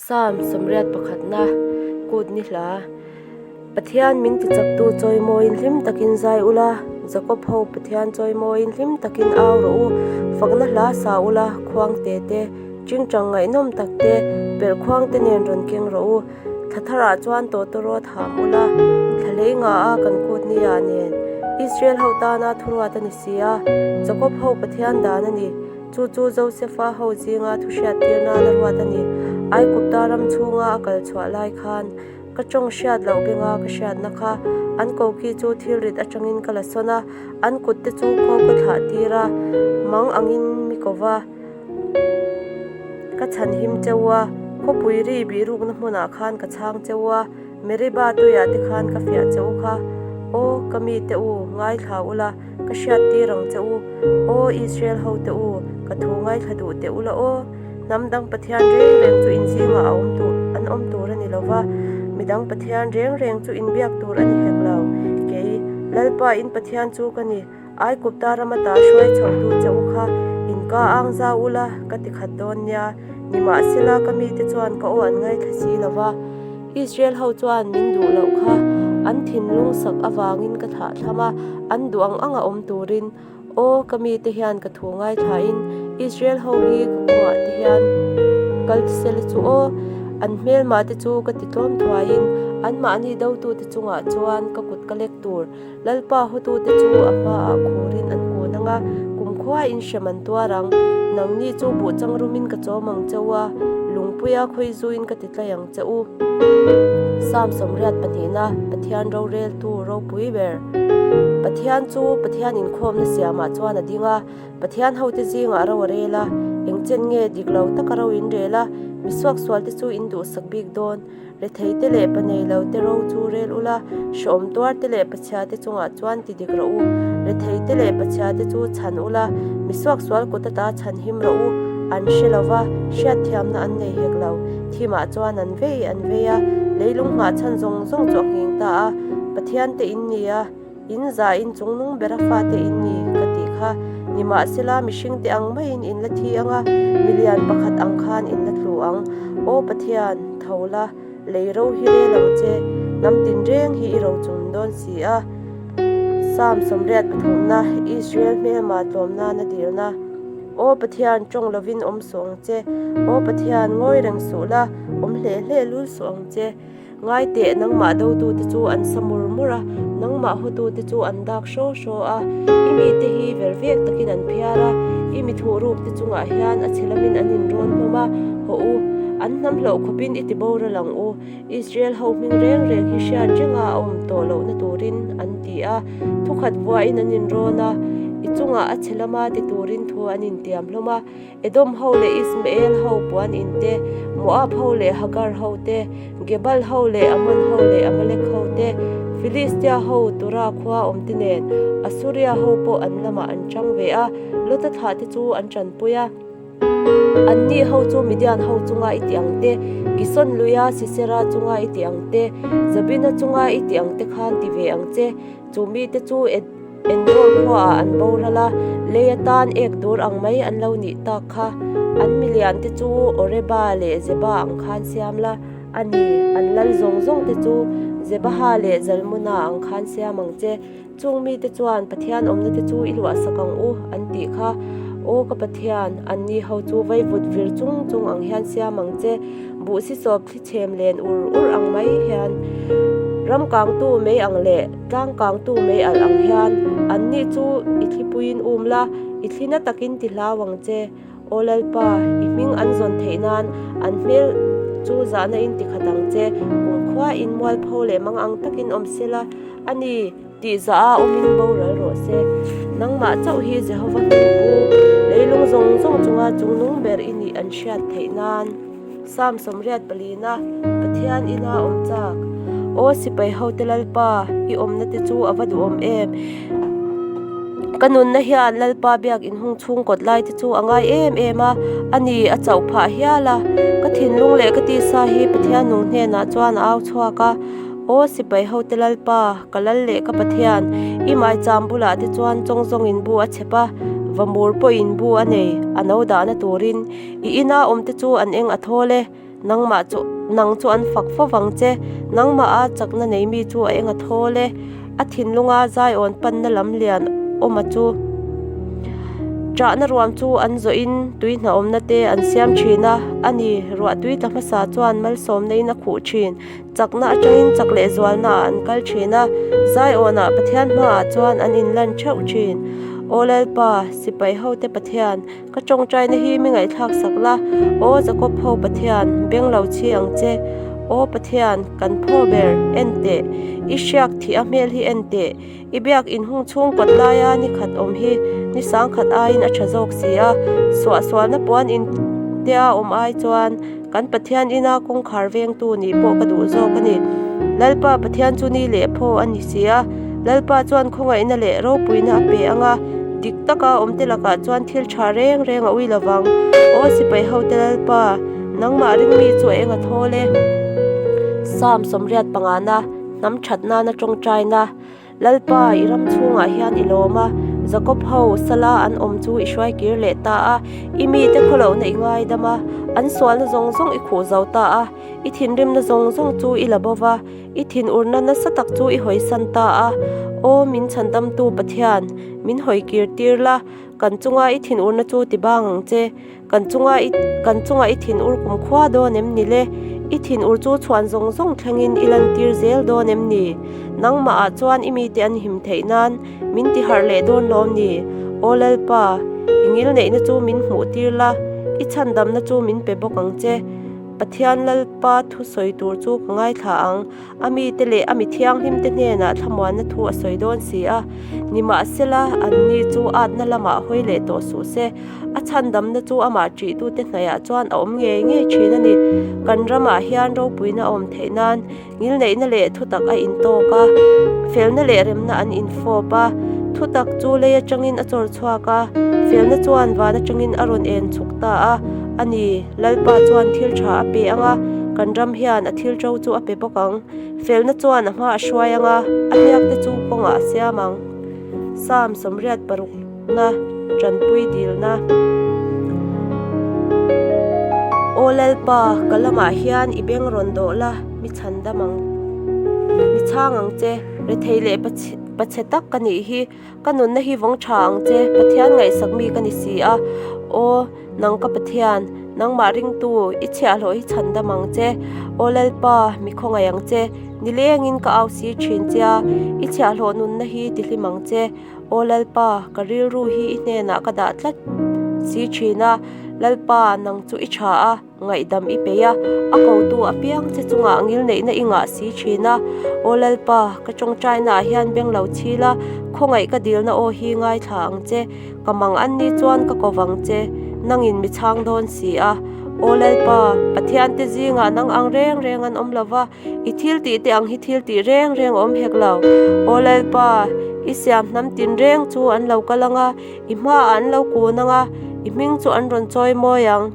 Psalm 81na, Kut ni hla. Pathian min tichaktu chawimawiin hlim takin zai ula, Jakob ho Pathian chawimawiin hlim takin au rawh u, fakna hla sa ula, khuang te te, tingtang ngaihnawm tak te, perh khuang te nen rawn keng rawh u. Thla tharah chuan tawtawrawt ham ula, thla hlei nga a kan kut nia nen. Israel ho tana thuruat a ni si a, Jakob ho Pathian dan a ni. Chu chu Josefa ho zinga thu hriattir nana ruat a ni. Aigupta ram chhunga a kal chhuah lai khan, ka tawng hriat loh benga ka hriatna kha, an koki chu thil rit atangin ka la sawn a, an kut te chu khaw ka thlah tir a, mang angin mi ko va, ka chhan him cheu a, khawpui ri bihrukna hmunah khan ka chhang cheu a, Meriba tuiah te khan ka fiah che u kha. Aw, ka mite u, ngaithla ula. Ka hriat tir ang che u, Aw Israel ho te u, ka thu ngaithla duh teh ula aw. Hnam dang Pathian reng reng chu in zingah a awm tur an awm tur a ni lo va, mi dang Pathian reng reng chu in biak tur a ni hek lo. Kei, Lalpa in Pathian chu ka ni, Aigupta rama ta hruai chhohtu che u kha in ka ang zau ula ka ti khat dawn nia, nimahsela ka mite chuan ka aw an ngaithla si lo va. Israel ho chuan min duh loh kha an thinlung sak avangin ka thlah thlam a, an duh ang anga awm turin, Aw, ka mite hian ka thu ngaithlain Israel ho hi ka kawngah te hian kal sela chu aw, an hmelmah te chu ka ti tlawm thuaiin anmahni dotute chungah chuan ka kut ka lek tur Lalpa hotute chu a hmaah khurin an kun ang a, kumkhuain hrem an tuar ang. Nangni chu buhchang rumin ka chawm ang che u a, lungpuia khawizuin ka ti tlai ang che u. Psalm 82na, Pathian roreltu ropui ber. Pathian chu Pathian inkhawmna siamah chuan a ding a, Pathian hote zingah ro a rel a, eng chen nge dik lo taka ro in rel a, mi suaksualte chu in duhsak bik dawn. Rethei te leh panei lo te ro chu rel ula, hrehawm tuar te leh pachhia te chungah chuan ti dik rawh u. Rethei te leh pachhia te chu chhan ula, mi suaksual kut ata chhan him rawh u. An hre lo va, hriatthiamna an nei hek lo. Thimah chuan an vei an vei a, leilung nghah chhan zawng zawng chu a nghing ta a. Pathian te in ni a. In za in chung nung bera fate in ni ka tih kha. Nimahsela mihring te ang maiin in la thi ang a, milian pakhat ang khan in la tlu ang. Aw Pathian, tho la, lei ro hi rel ang che, hnam tinreng hi i ro chung dawn si a. Psalm 83na, Israel hmelma tlawm nana dilna. Aw Pathian, tawng lovin awm suh ang che. Aw Pathian, ngawi reng suh la, awm hleh hleh lul suh ang che. Ngai teh, nangmah dotute chu an sa mur mur a, nangmah hawtute chu an dak hraw hraw a. I mite hi ver vek takin an phiar a, i mi thuhrukte chungah hian a chhe lamin an inrawn hlawm a, hawh u, an hnam hlauh khawpin i ti boral ang u, Israel ho hming reng reng hi hriat renga a awm tawh lohna turin an ti a, thukhat vuahin an inrawn a, i chungah a chhe lama ti turin thu an intiam hlawm a. Edom ho leh Ismael ho puan in te, Moab ho leh Hagar ho te, Gebal ho leh Ammon ho leh Amalek ho te, Filistia ho Tura khua awm te nen, Asuria ho pawh an lamah an chang ve a, Lota thlah te chu an tanpui a. Anni ho chu Midian ho chunga i tih ang te, Kison luia Sisera chunga i tih ang te, Jabina chunga i tih ang te khan ti ve ang che. Chu mite chu Endor khuaah an boral a, lei atan ek dur ang mai an lo nih tak kha. An milian te chu Oreba leh Zeba ang khan siam la a ni, an lal zawng zawng te chu Zebaha leh Zalmuna ang khan siam ang che. Chung mite chuan Pathian awmna te chu i luahsak ang u an tih kha. Aw ka Pathian, anni ho chu vaivut vir chung chung ang hian siam ang che. Buh sisawp thli chhem len ur ur ang mai hian ram kangtu mei ang leh tlang kangtu mei alh ang hian anni chu i thlipuiin um la, i thli na takin ti hlau ang che. Aw Lalpa, i hming an zawn theih nan an hmel chu zahna in ti khat ang che. Kumkhuain mualpho leh mang ang takin awm sela a ni. Tih zah a awmin boral rawh se. Nangmah chauh hi Jehova hming pu, leilung zawng zawng chunga chungnung ber i nih an hriat theih nan. Psalm 84na, Pathian ina awm chak. Aw sipai hote Lalpa, i awmna te chu a va duhawm em! Ka nunna hian Lalpa biak inhung chhung kawt lai te chu a ngai em em a, a ni a chauh phah hial a. Ka thinlung leh ka tisa hi Pathian nung hnenah chuan a au chhuak a. Aw sipai hote Lalpa, ka lal leh ka Pathian, i maicham bulah te chuan chawng zawngin bu a chhep a, vamur pawhin bu a nei, a no dahna turin. I ina awmte chu an eng a thawl e. Nangmah chu nang chu an fak fo vang che. Nangmaha chakna nei mi chu a eng a thawl e. A thinlunga zaiawn panna lam lian awma chu ṭahna ruam chu an zawhin tui hnahawmna te an siam ṭhin a, a ni, ruah tui tla hmasa chuan malsawmna in a khuh ṭhin. Chakna aṭangin chak leh zualna ah an kal ṭhin a, zaiawnah Pathian hmaah chuan an inlan ṭheuh ṭhin. Aw Lalpa, sipai hote Pathian, Ka tawngtaina hi mi ngaihthlak sak la, Aw Jakob ho Pathian, beng lo chhi ang che. Aw Pathian, kan phaw ber, en teh. I hriak thih a hmel hi en teh. I biak inhung chhung kawt laia ni khat awm hi ni sangkhat aiin a tha zawk si a. Suahsualna puan in tea awm ai chuan kan Pathian ina kawngkhar vengtu nih pawh ka duh zawk a ni. Lalpa Pathian chu ni leh phaw a ni si a. Lalpa chuan khawngaihna leh ropuina a pe ang a, dik taka awmte lakah chuan thil tha reng reng a ui lo vang. Aw sipai hote Lalpa, nangmah ringmi chu a eng a thawl e. Psalm 85 na, Hnam that nana tawngtaina, Lalpa, i ram chhungah hian i lawm a, Jakob ho sala an awm chu i hruai kir leh ta a, i mite khawlohna i ngaidam a, an sualna zawng zawng i khuh zo ta a, i thinrimna zawng zawng chu i la bo va. I thinurna nasa tak chu i hawisan ta a, Aw min chhandamtu Pathian, min hawi kir tir la, kan chunga i thinurna chu ti bang ang che, kan chunga i kan chunga i thinur kumkhua dawn em ni le? I thinur chu chhuan zawng zawng thlengin i lantir zel dawn em ni? Nangmahah chuan i mite an him theih nan min ti harh leh dawn lawm ni? Aw Lalpa, i ngilneihna chu min hmuh tir la, i chhandamna chu min pe bawk ang che. Pathian Lalpa thusawi tur chu ka ngaithla ang, a mite leh a mi thianghlimte hnenah thlamuanna thu a sawi dawn si a. Nimahsela, anni chu atna lamah hawi leh tawh suh se, a chhandamna chu amah ṭihtute hnaihah chuan a awm ngei ngei ṭhin a ni. Kan ramah hian ropuina a awm theih nan ngilneihna leh thutak a intawk a, felna leh remna an infawp a, thutak chu lei atangin a chawr chhuak a, felna chuan van atangin a rawn en chhuk ta a, a ni, Lalpa chuan thil tha a pe ang a, kan ram hian a thil to chu a pe bawk ang, felna chuan a hma a hruai ang a, a hniak te chu kawngah a siam ang. Psalm 86 Na, tanpui dilna. Aw Lalpa, ka lamah hian i beng rawn dawh la, mi chhan dam ang, mi chhang ang che. Rethei leh pachhe tak ka nih hi, ka nunna hi vawng tha ang che, Pathian ngaihsak mi ka ni si a. Aw, nang ka Pathian, nangmah ringtu, i chhiahhlawh hi chhan dam ang che. Aw Lalpa, mi khawngaih ang che, nilengin ka au si thin che a, i chhiahhlawh nunna hi tihlim ang che. Aw Lalpa, ka rilru hi i hnenah ka dah tlat si thin a, Lalpa, nang chu i tha a, ngaihdam i peih a, a kotu apiang che chungah ngilneihna i ngah si thin a. Aw Lalpa, ka tawngtainaah hian beng lo chhil a, khawngaih ka dilna aw hi ngaithla ang che, ka mang an ni chuan ka ko vang che, nangin mi chhang dawn si a. Aw Lalpa, Pathiante zingah nang ang reng reng an awm lo va, I thil tih te ang hi thil tih reng reng a awm hek lo. Aw Lalpa, i siam hnam tin reng chu an lo kal ang a, i hmaah an lo kun ang a, i hming chu an rawn chawi mawi ang.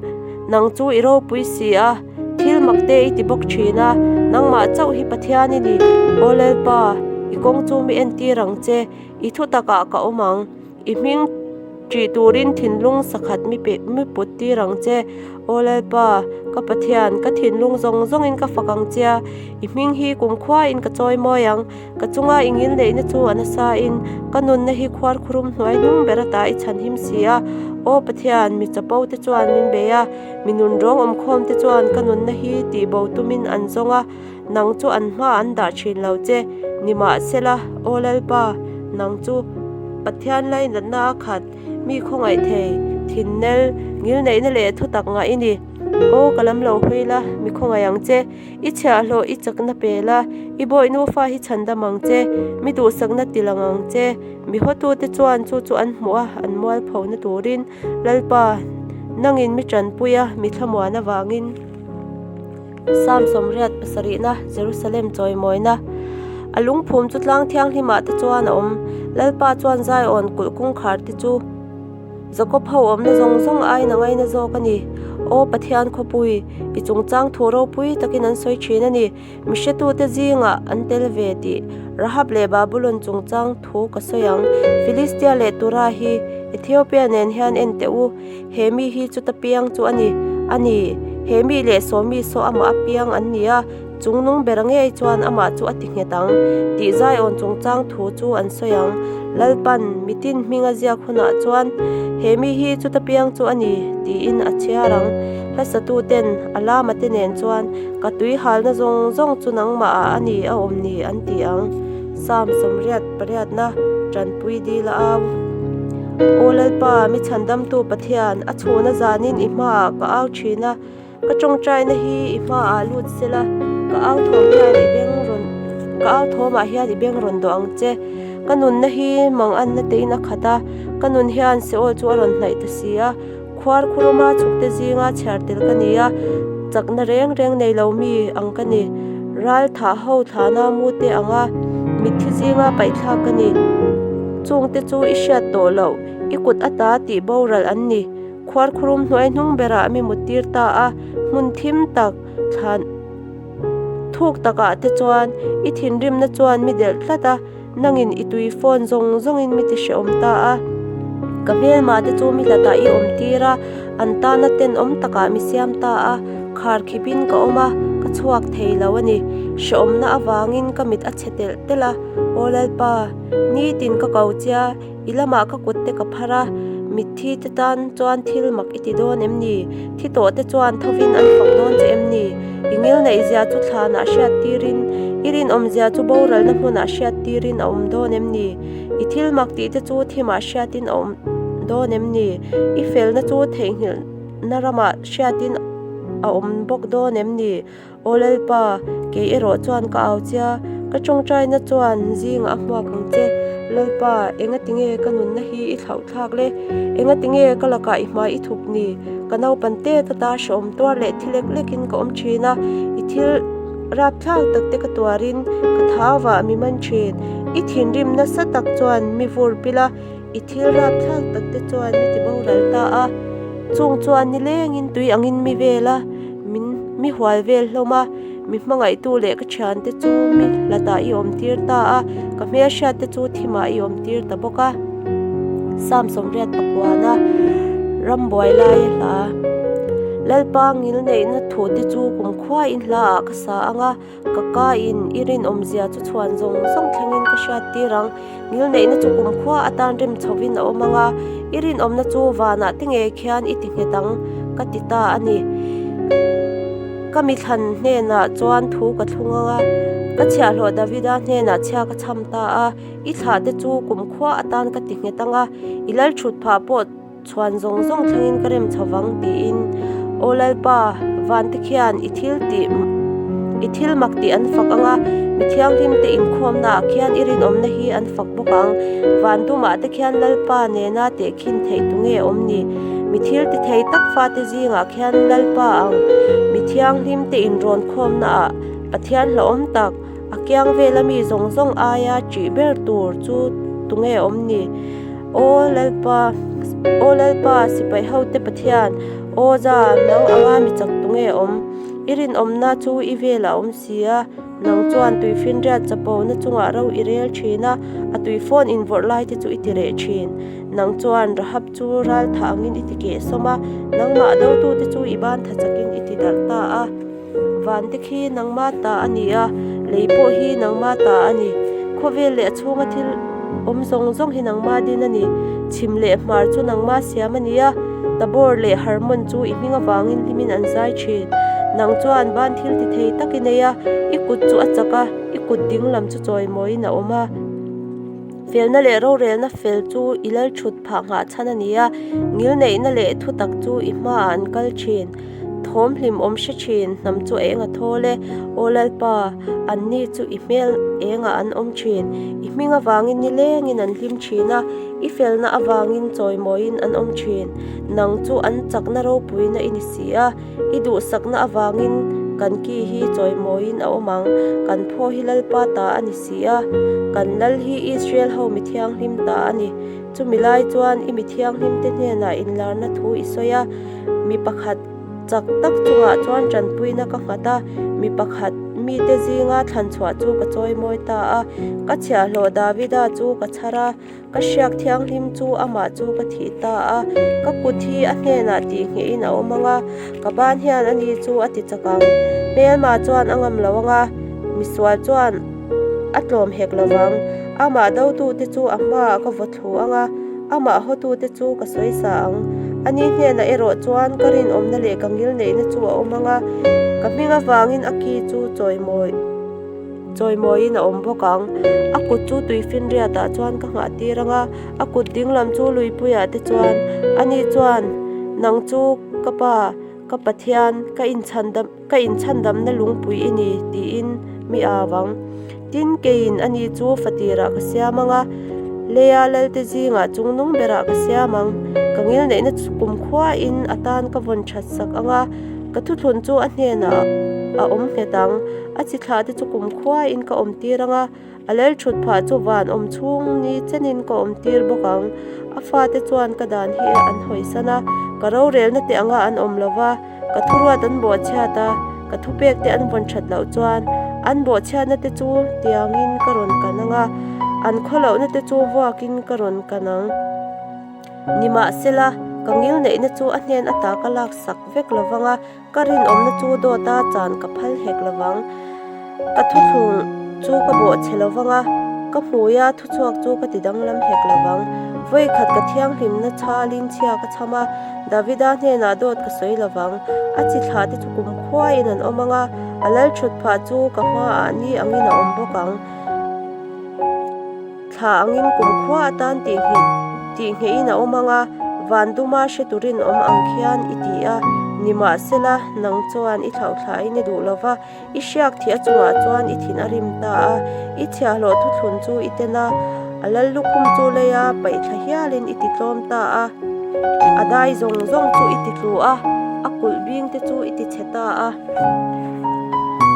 Nang chu i ropui si a, thil mak te i ti bawk thin a, nangmah chauh hi Pathian i ni. Aw Lalpa, i kawng chu mi entir ang che, i thutakah ka awm ang. I hming ṭih turin thinlung sakhat mi pe mi put tir ang che. Aw Lalpa, ka Pathian, ka thinlung zawng zawngin ka fak ang che a, i hming hi kumkhuain ka chawi mawi ang. Ka chunga i ngilneihna chu a nasain, ka nunna hi khuarkhurum hnuai hnung ber ata i chhanhim si a. Aw Pathian, mi chapo te chuan min bei a, mi nunrawng awmkhawm te chuan ka nunna hi tihbo tumin an zawng a, nang chu an hma an dah thin lo che. Nimahsela, Aw Lalpa, nang chu Pathian lainatna a khat, mi khawngaih thei, thinnel, ngilneihna leh thutak ngah i ni. Aw, ka lam lo hawi la, mi khawngaih ang che. I chhiahhlawh i chakna pe la, i bawi nufa hi chhandam ang che, mi duhsakna ti lang ang che. Mi hawtute chuan chu chu an hmuh a, an mualphona turin Lalpa, nangin mi tanpui a, mi thlamuan avangin. Psalm 87na, Jerusalem chawimawina. A lungphum chu tlang thianghlimah te chuan a awm. Lalpa chuan Zion kulh kawngkhar te chu Jakob ho awmna zawng zawng aiin a ngaina zawk a ni. Aw Pathian khawpui, i chungchang thu ropui takin an sawi thin a ni. Mi hretute zingah an tel ve tih Rahab leh Babulon chungchang thu ka sawi ang. Filistia leh Tura hi Ethiopia nen hian en teh u. He mi hi chuta piang chu a ni. A ni. He mi leh saw mi saw amah a piang an ni a, chungnung bera ngei chuan amah chu a ti nghet ang tih Zion chungchang thu chu an sawi ang. Lalpan mitin hming a ziak hunah chuan he mi hi chuta piang chu a ni tiin a chhiar ang. Hlasatuten a lama te nen chuan ka tui halna zawng zawng chu nangmah ah a ni a awm ni an ti ang. Psalm 88 Tanpui dil a au. Aw Lalpa, mi chhandamtu Pathian, a chhuna zanin i hmaah ka au thin a, ka tawngtaina hi i hmaah lut sela, ka au thawm hian i beng rawn ka au thawmah hian i beng rawn dawh ang che. Ka nunna hi manganna tein a khat a, ka nun hian Seol chu a rawn hnaih ta si a, khuar khuruma chhukte zinga chhiar tel ka ni a, chakna reng reng nei lo mi ang ka ni. Ral thah ho thlana mute anga mitthi zinga paihthlak ka ni. Chungte chu i hriat tawh loh, i kut ata tih boral an ni. Khuar khurum hnuai hnung berah mi muttir ta a, hmun thim tak thlan thuk takah te chuan i thinrimna chuan mi delh tlat a. Nangin i tui phone zawng zawngin mi ti hrehawm ta a, ka hmelma te chu mi hlatah i awm tir a, an tana tenawm takah mi siam ta a, khar khipin ka awm a, ka chhuak thei lo a ni. Hrehawmna avangin ka mit a chhe telh telh a, Aw Lalpa, nitin ka ko chia, i lamah ka kut te ka phar a, mitthi te tan chuan thil mak i ti dawn em ni? Thi tawh te chuan thovin an fak dawn che em ni? I ngilneihzia chu thlanah hriat tirin, i rinawmzia chu boralna hmunah hriat tirin a awm dawn em ni? I thil mak tih te chu thimah hriatin a awm dawn em ni? I felna chu theihnghilhna ramah hriatin a awm bawk dawn em ni? Aw Lalpa, kei erawh chuan ka au chia, ka tawngtaina chuan zingah a hmuak ang che. Lalpa, engatinge ka nunna hi i thlauh thlak le? Engatinge ka lakah i hmai i thup ni? Ka naupan tet ata hrehawm tuar leh thi lek lekin ka awm thin a, i thil rapthlak tak te ka tuarin ka thau ah mi man thin. I thinrim nasa tak chuan mi vur pil a, i thil rapthlak tak te chuan mi ti boral ta a. Chung chuan nilengin tui angin mi vel a, min mi hual vel hlawm a, mi hmangaihtu leh ka thiante chu mi hlatah i awm tir ta a, ka hmelhriat te chu thimah i awm tir ta bawk a. Psalm 89 Rambuai lai a hla Lalpa ngilneihna thu te chu kumkhuain hlaah ka sa ang a, ka ka in i rinawmzia chu chhuan zawng zawng thlengin ka hriat tir ang. Ngilneihna chu kumkhua atan rem chhovin a awm ang a, i rinawmna chu vanah te ngei khian i ti nghet ang ka ti ta a ni. Ka mithlan hnenah chuan thu ka thlung ang a, ka chhiahhlawh Davida hnenah chhia ka chham ta a, i thlah te chu kumkhua atan ka ti nghet ang a, i lal thut phah pawh chhuan zawng zawng thlengin ka rem chho vang tiin Aw Lalpa, vante khian i thil tih i thil mak tih an fak ang a, mi thianghlim te inkhawmnaah khian i rinawmna hi an fak bawk ang. Van dumah te khian Lalpa nena tehkhin theih tu nge awm ni? Mi thil ti thei tak fate zingah khian Lalpa ang mi thianghlim te inrawn khawmnaah Pathian hlauhawm tak, a kiang vela mi zawng zawng aia ṭih ber tur chu tu nge awm ni? Aw Lalpa, Aw Lalpa, sipai hote Pathian, Aw Za, nang anga mi chak tu nge awm? I rinawmna chu i velah a awm si a. Nang chuan tuifinriat chapona chungah ro i rel thin a, a tuifawn invawrh lai te chu i ti reh thin. Nang chuan Rahab chu ral thah angin i ti keh sawm a, nangmah dotute chu i ban tha chakin i ti darh ta a. Van te khi nangma ta a ni a, lei pawh hi nangma ta a ni. Khawvel leh a chhunga thil awm zawng zawng hi nangma din a ni. Chhim leh hmar chu nangma siam a ni a, Tabor leh Hermon chu i hming avangin hlimin an zai thin. Nang chuan ban thil ti thei tak i nei a, i kut chu a chak a, i kut ding lam chu chawimawiin a awm a. Felna leh rorelna fel chu i lal thut phah nghah chhan a ni a, ngilneihna leh thutak chu i hmaah an kal thin. Thawm hlim awm hre thin, hnam chu eng a thawl e, Aw Lalpa, anni chu i hmel engah an awm thin. I hming avangin nilengin an hlim thin a, i felna avangin chawimawiin an awm thin. Nang chu an chakna ropuina i ni si a, i duhsakna avangin kan ki hi chawimawiin a awm ang. Kan phaw hi Lalpa ta a ni si a, kan Lal hi Israel ho mi thianghlim ta a ni. Chumi lai chuan i mi thianghlimte hnenah inlarna thu i sawi a, mi pakhat chak tak chungah chuan tanpuina ka nghat a, mi pakhat. mite zinga thlan chhuah chu ka chawimawi ta a. Ka chhiahhlawh Davida chu ka chhar a, ka hriak thianghlim chu amah chu ka thih ta a. Ka kut hi a hnenah tihnghehin a awm ang a, ka ban hian ani chu a ti chak ang. Hmelma chuan a ngam lo ang a, misual chuan a tlawm hek lo vang. Amah dotute chu a hmaah ka vaw thlu ang a, amah hawtute chu ka sawi sa ang. Ani hnenah erawh chuan ka rinawmna leh ka ngilneihna chu a awm ang a, ka hming avangin a ki chu chawimawi chawimawiin a awm bawk ang. A kut chu tuifinriatah chuan ka nghah tir ang a, a kut dinglam chu luipuiah te chuan. Ani chuan, Nang chu ka pa, ka Pathian, ka inchhandam ka inchhandamna lungpui i ni, tiin mi au ang. Tin, keiin ani chu fatirah ka siam ang a, leia lalte zingah chungnung berah ka siam ang. Ka ngilneihna chu kumkhuain a tan ka vawn that sak ang a, ka thuthlun chu a hnenah a awm nghet ang. A chi thlah te chu kumkhuain ka awm tir ang a, a lel thut phah chu van awm chhung ni chenin ka awm tir bawk ang. A fate chuan ka dan hi an hawisan a, ka rorelna te anga an awm lo va, ka thuruat an bawhchhiat a, ka thupek te an vawn that loh chuan an bawhchhiatna te chu tiangin ka rawn kan ang a, an khawlohna te chu vuakin ka rawn kan ang. Nimahsela, ka ngilneihna chu a hnen ata ka laksak vek lo vang a, Ka rinawmna chu dawta chan ka phal hek lovang. Ka thuthlung chu ka bawhchhe lovang a, ka hmuia thuchhuak chu ka ti danglam hek lovang. Vawikhat ka thianghlimna chhalin chhia ka chham a, Davida hnenah dawt ka sawi lovang. A chi thlah te chu kumkhuain an awm ang a, a lal thut phah chu ka hmaah ni angin a awm bawk ang. Thla angin kumkhua atan tihnghehin a awm ang a, van duma hre turin awm ang khian i ti a. Nimahsela, nang chuan i thlauhthlain i duh lo va, i hriak thih a chungah chuan i thin a rim ta a, i chhiahhlawh thuthlun chu i ten a, a lal lukhum chu leia paih thla hialin i ti tlawm ta a, a dai zawng zawng chu i ti tlu a, a kulh bing te chu i ti chhe ta a.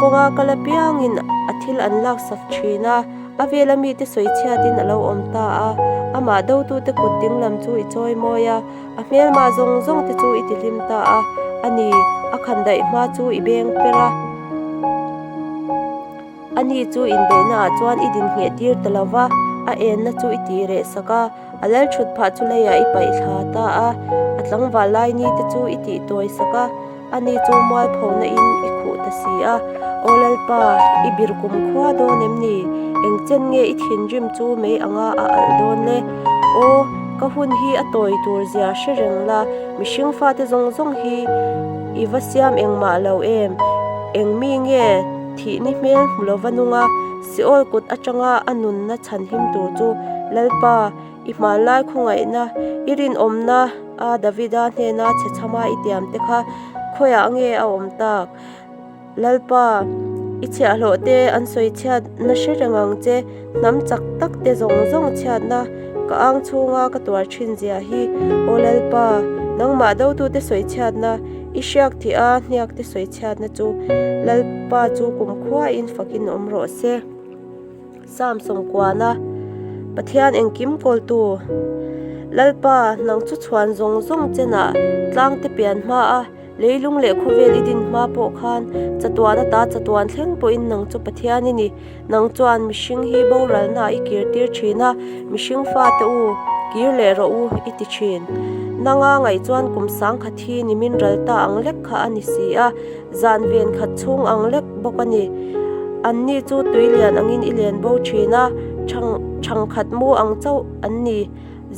Kawnga kal apiangin a thil an laksak thin a. A vela mite sawi chhiatin a lo awm ta a, amah dotute kut dinglam chu i chawi mawi a, a hmelma zawng zawng te chu i tihlim ta a, a ni, a khan daih hma chu i beng per a. A ni chu inbeihna ah chuan i dinhngheh tir ta lo va, a enna chu i tih reh sak a, a lal thut phah chu leiah i paih thla ta a, a tlangval lai ni te chu i tih tawi sak a. Ani chu mualphona in i khuh ta si a, Aw Lalpa, i bir kum khua dawn em ni? Eng chen nge i thinrim chu mei anga a alh dawn le? Aw, ka hun hi a tawi tur zia hre reng la, mihring fate zawng zawng hi i va siam engmah lo em? Eng mi nge thih ni hmel hmu lova nunga Seol kut atanga a nunna chhanhim tur chu Lalpa, I hmanlai khawngaihna, i rinawmna a Davida hnena chhe chhama i tiam te kha khawiah nge a awm tak? Lalpa, i chhiahhlawh te an sawi chhiatna hre reng ang che, hnam chak tak te zawng zawng chhiatna ka ang chhunga ka tuar thin zia hi, Aw Lalpa, nangmah dotute sawi chhiatna, i hriak thih a hniak te sawi chhiatna chu Lalpa chu kumkhuain fakin awm rawh se. Psalm sawmkuana, Pathian engkim kawltu, Lalpa, nang chu chhuan zawng zawng chenah tlangte pian hma a, leilung leh khawvel i din hma pawh khan chatuan ata chatuan thleng pawhin nang chu Pathian i ni. Nang chuan mihring hi boralnaah i kir tir thin a, mihring fate u, kir leh rawh u, i ti thin. Nanga ngaih chuan kum sangkhat hi nimin ral ta ang lek kha a ni si a, Zan ven khat chhung ang lek bawk a ni. Anni chu tui lian angin i len bo thin a, thang thang khat mu ang chauh an ni.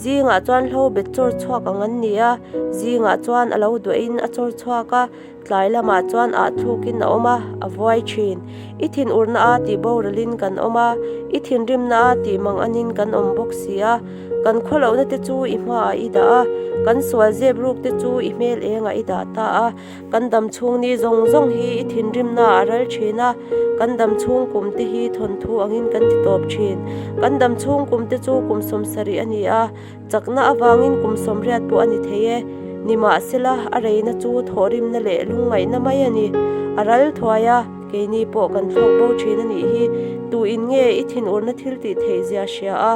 Zingah chuan hlo bet chawr chhuak ang an ni a, zingah chuan a lo duahin a chawr chhuak a, tlai lamah chuan ah thlukin a awm a, a vuai thin. I thinurna a tih boralin kan awm a, i thinrimna a tih mang anin kan awm bawk si a. Kan khawlohna te chu i hmaah i dah a, kan sual zep ruk te chu i hmel engah i dah ta a. Kan dam chhung ni zawng zawng hi i thinrimna a ral thin a, kan dam chhung kum te hi thawnthu angin kan ti tawp thin. Kan dam chhung kum te chu kum sawmsarih a ni a, chakna avangin kum sawmriat pawh a ni thei e. Nimahsela, a reina chu thawhrimna leh lungngaihna mai a ni. A ral thuai a, keini pawh kan thlawk bo thin a nih hi. Tuin nge i thinurna thil tih theih zia hria a,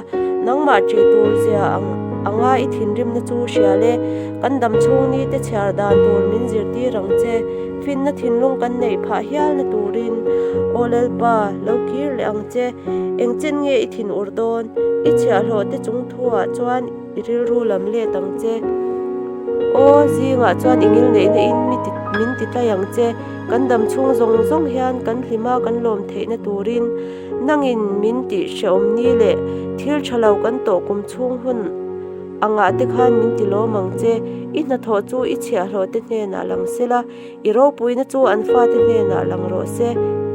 nangmah ṭih tur zia ang anga i thinrimna chu hria le. Kan dam chhung ni te chhiar dan tur min zirtir ang che. Finna thinlung kan neih phah hialna turin Aw Lalpa, lo kir leh ang che. Engchen nge i thin ur dawn? I chhiahhlawh te chung thuah chuan i rilru lam let ang che. Aw, zingah chuan i ngilneihna in min ti tlai ang che. Kan dam chhung zawng zawng hian kan hlima kan lawm theihna turin nangin min tih hrehawm ni leh thil tha lo kan tawh kum chhung hun angah te khan min ti lawm ang che. I hnathawh chu i chhiahhlawh te hnenah lang se la, i ropuina chu an fate hnenah lang rawh se.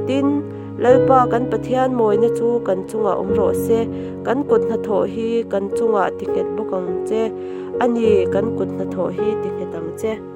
Tin, Lalpa kan Pathian mawina chu kan chungah awm rawh se, kan kut hnathawh hi kan chungah ti nghet bawk ang che. A ni, kan kut hnathawh hi ti nghet ang che.